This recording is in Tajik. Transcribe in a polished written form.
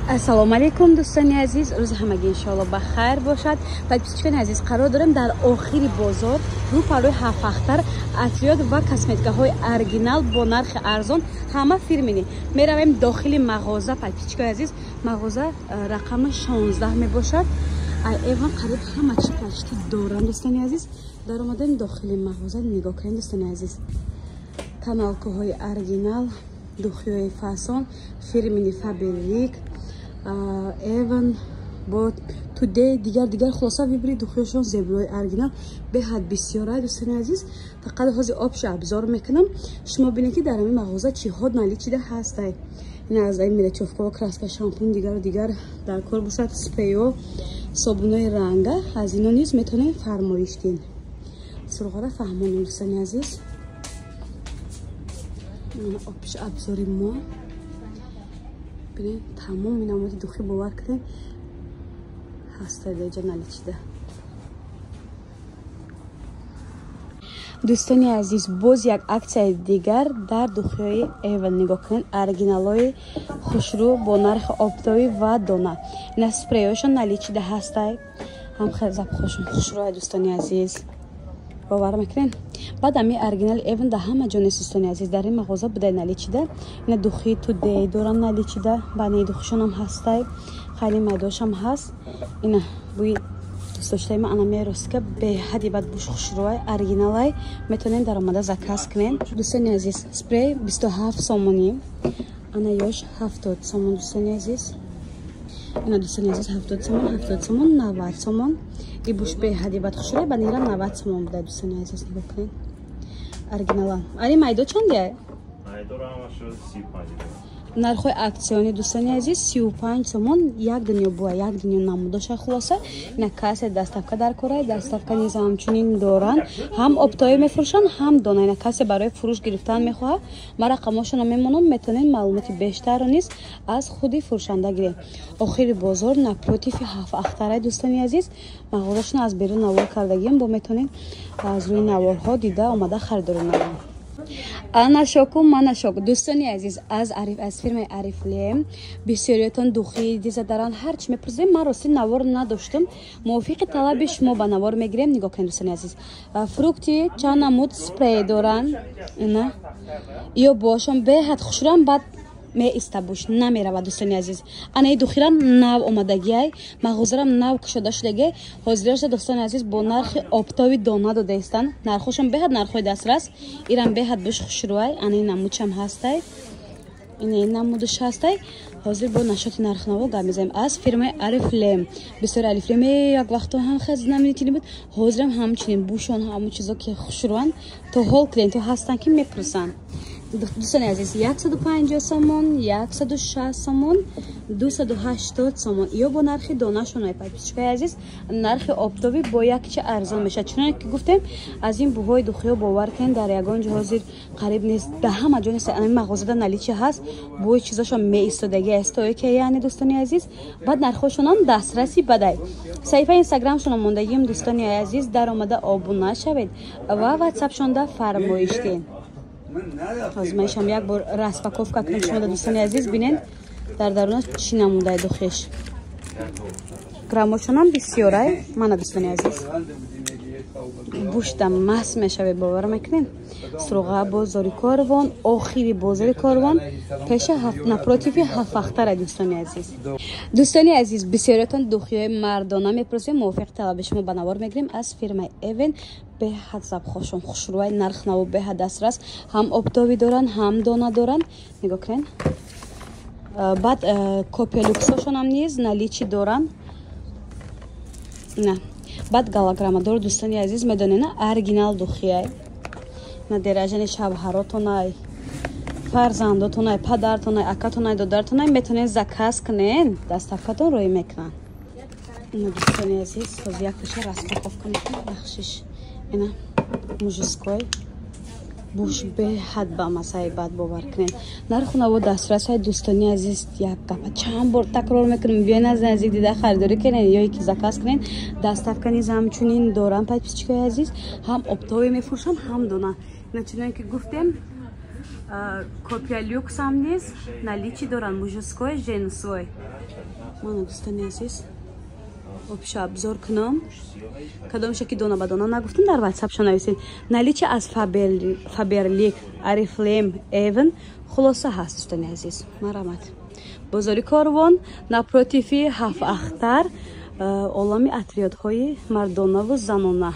Ассалому алайкум дӯстони азиз, рӯзи ҳамагӣ иншоалло ба хайр бошад. Подписчикони азиз, қарор дорем дар охири бозор, рӯпарӯи ҳафтахтар, атриёт ва косметикаҳои оригинал бо нархи арзон, ҳама фирмини. Меравем дохили мағоза. Подписчикои азиз, мағоза рақами 16 мебошад. Эван қариб ҳама чи почти доранд дӯстони азиз. Даромадем дохили мағоза, нигоҳ кунем дӯстони азиз. Тоналкаҳои оригинал, духиҳои фасон, фирмини Фаберлик, Эван, бо Тудей, дигар дигар, хулоса выбори духиҳошон зебои оригинал беҳад бисёра дӯстони азиз. Фақат ҳозир обша обзор мекунам. Шумо бинед, ки дар ҳамин мағоза чиҳо наличида ҳастай. Ин аз ин мелочёвкаҳо, краска, шампун, дигару дигар дар кор бошад, спрейҳо, собунҳои ранга, аз ино низ метавонем фармоиш диҳем. Сурғора фаҳмонем дӯстони азиз. Обша обзори мо. Бинед, тамоми намуди духи, бовар кунед, ҳаста деҷа наличида. Дӯстони азиз, боз як аксияи дигар дар духиҳои Эван. Нигоҳ кунед, оригиналҳои хушрӯ бо нархи оптовӣ ва дона. Ина спрейҳошон наличида ҳастай. Ҳам хеле запахошон хушрӯай дӯстони азиз. Бовар мекунед? Баъд ами оригинали Эван дар ҳама ҷо нест дӯстони азиз. Дар ин мағоза будай наличида. Ина духи Тудей доран наличида. Баъд духишонам ҳастай. Хеле майдошам ҳаст. Ина бӯи дӯстдоштаи ман ана меросика беҳади бад буш хушрӯай, оригиналай. Метавонед даромада заказ кунед. Дӯстони азиз, спрей 27 сомонӣ. Ана ёш 70 сомон дӯстони азиз. Ина дӯстони азиз, 70 сомон, 70 сомон, 90 сомон. И буш беҳади бад хушрӯай, ба нира 90 сомон буда дӯстони азиз, нигоҳ кунед. Оригинала. Ани майдо чанде? Майдоро ҳамашо 35. Нархҳои аксиони дӯстони азиз, 35 сомон, як дунё буа, як дунё намудоша. Хулоса, ина касе доставка дар корай, доставка низ ҳамчунин доранд. Ҳам оптовӣ мефурӯшанд, ҳам дона. Ина касе барои фурӯш гирифтан мехоҳад, ман рақамҳошонро мемонам, метавонед маълумоти бештарро низ аз худи фурӯшанда гиред. Охири бозор, напротиви ҳафт ахтарай дӯстони азиз, мағозашонро аз берун навор кардагием, бо метавонед аз рӯи наворҳо дида омада харидорӣ намоед. Ана шоку, мана шок. Дӯстони азиз, аз фирмаи Арифлем бисёриятон духи диза даран, ҳар чи мепурсем, ман рости навор надоштам. Мувофиқи талаби шумо ба навор мегирем. Нигоҳ кунед дӯстони азиз. Фрукти чанд намуд спрей доранд. Ина. Ё бошон беҳад хушрӯам, баъд меиста буш намеравад дӯстони азиз. Ана и духирам нав омадагиай, мағозарам нав кушода шудагиай. Ҳозирашда дӯстони азиз бо нархи оптови дона додаистанд. Нархошон беҳад нархҳои дастрас. Ирам беҳад буш хушрӯай. Ана ин намудшам ҳастай. Ина ин намудаш ҳастай. Ҳозир бо нашоти нархнаво гап мезанем аз фирмаи Арифлем. Бисёр Арифлем як вақто ҳам хел знаменитый буд, ҳозирам ҳамчунин бушон ҳамун чизо ки хушрӯанд, то ҳол клиентҳо ҳастанд ки мепурсанд. Дӯстони азиз, 150 сомон, 160 сомон, 280 сомон. Ё бо нархи донашон, подписчикои азиз, нархи оптовӣ бо якчи арзон мешавад. Чуноне ки гуфтем, аз ин бӯҳои духиҳо, бовар кунед, дар ягон ҷо ҳозир қариб нест, дар ҳама ҷо нест. Ана мағозада наличи ҳаст, бӯи чизошон меистодагӣ аст, ки яъне дӯстони азиз, баъд нархҳошонам дастраси бадай. Саҳифаи инстаграмшонам мондагием дӯстони азиз, даромада обуна шавед ва ватсапшонда фармоиш диҳед. Ҳозир ман ишам як бор распаковка кунем шумо да дӯстони азиз, бинед дар дарунаш чӣ намудай духиш. Граммошонам бисёрай. Мана дӯстони азиз, бушда маст мешавед, бовар мекунед. Суруға бозори Корвон, охири бозори Корвон, пеша напротиви ҳафтахтара дӯстони азиз. Дӯстони азиз, бисёриятон духиҳои мардона мепурсем, мувофиқи талаби шумо ба навор мегирем аз фирмаи Эвен. Беҳад запахошон хушрӯай, нархнаво беҳад дастрас, ҳам оптовӣ доранд, ҳам дона доранд. Нигоҳ кунед. Баъд копия люксошонам низ наличи доранд. На. Баъд голограммадор дӯстони азиз, медонед, на оригинал духиай. На деражани шавҳаротонай, фарзандотонай, падартонай, акатонай, додартонай, метавонед заказ кунед, доставкатон рӯй мекунанд. Ина дӯстони азиз, ҳозир якташа распаковка мекунем, бахшиш. Ина мужской буш беҳад ба масаи бад, бовар кунед. Нарху наво дастрасай дӯстони азиз, як гапа чанд бор такрор мекунем, биёед аз наздик дида харидорӣ кунед ё ки заказ кунед. Доставка низ ҳамчунин доранд подписчикои азиз, ҳам оптовӣ мефурӯшанд, ҳам дона. Ина чуноне ки гуфтем, копия люксам низ наличи доранд, мужской, женской. Мана, дӯстони азиз, обша обзор кунам. Кадомша ки дона ба дона нагуфтам, дар ватсапша нависед. Наличие аз Фаберлик, Орифлейм, Эвен, хулоса ҳаст, дӯстони азиз. Марамат, бозори Корвон, напротив и Ҳафт Ахтар, олами атрёдҳои мардонаву занона.